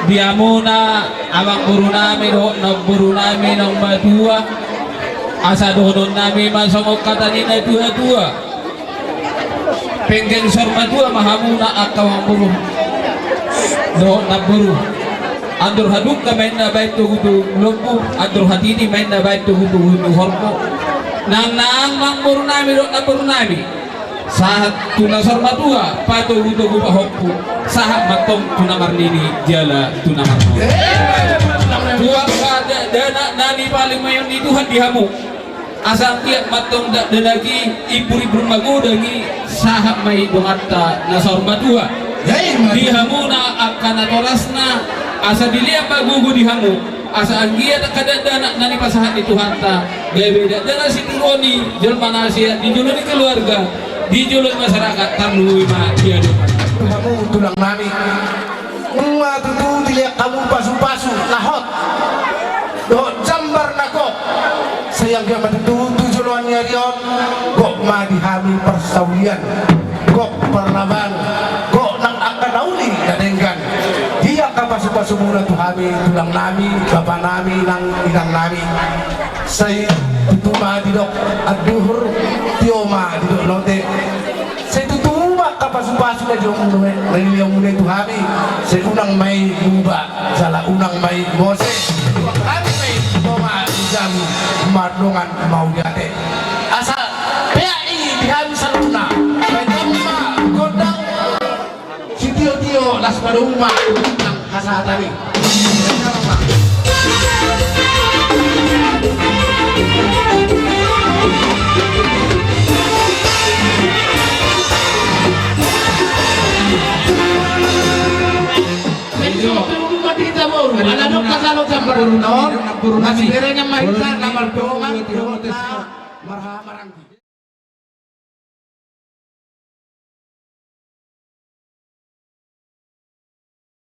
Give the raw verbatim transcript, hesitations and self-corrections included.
Di hamuna amangborunami dohot namborunami naung matua, asa dohononnami ma songon hata ni natuatua. Penggeng saur matua ma hamuna angka amangboru dohot namboru. Andor hadungka ma inna baen togu tu lombu, andor hatiti ma inna baen togu tu horbo. Nang, nang amangborunami dohot namborunami, sahat tu na saur matua patogutogu pahompu, sahat mantong tu na marnini jala tu na marnono. Tuat ma dakdanak na nipalinghonon ni Tuhan di hamu. Asa anggiat mantong dakdanak i, imburimbur magodang i, sahat ma i donganta na saur matua. Di hamuna angka natorasna, asa dilean ma gogo di hamu. Asa anggiat angka dakdanak na nipasahat ni Tuhanta, gabe dakdanak sitiruon ni jolma na sehat di jolo ni keluarga, di jolo ni masyarakat, tarlumobi ma di adopan. Hamu tulang nami, nunga tutu dilean hamu pasupasu na hot dohot jambar na gok. Sai anggiat ma tutu tu joloan ni ari on, gok ma di hami parsaulian, gok parlaban, gok nang angka na uli na denggan. Di angka pasupasumuna tu hami tulang nami, bapa nami nang inang nami. Sai tutu ma didok anduhur, tio ma didok lote. Sai tutu ma angka pasupasu na nilehonmuna i tu hami. Sai unang ma i muba jala unang ma i mose. Hami ma i toma di jabu mardongan mauliate. Asa peak i di hami saluhutna. Sai tama gondang sitiotio las padomu ma nang hasahatan i. Ala dok kasalo jambar na on, masiberena ma hita na mardongan dohot na marhahamaranggi.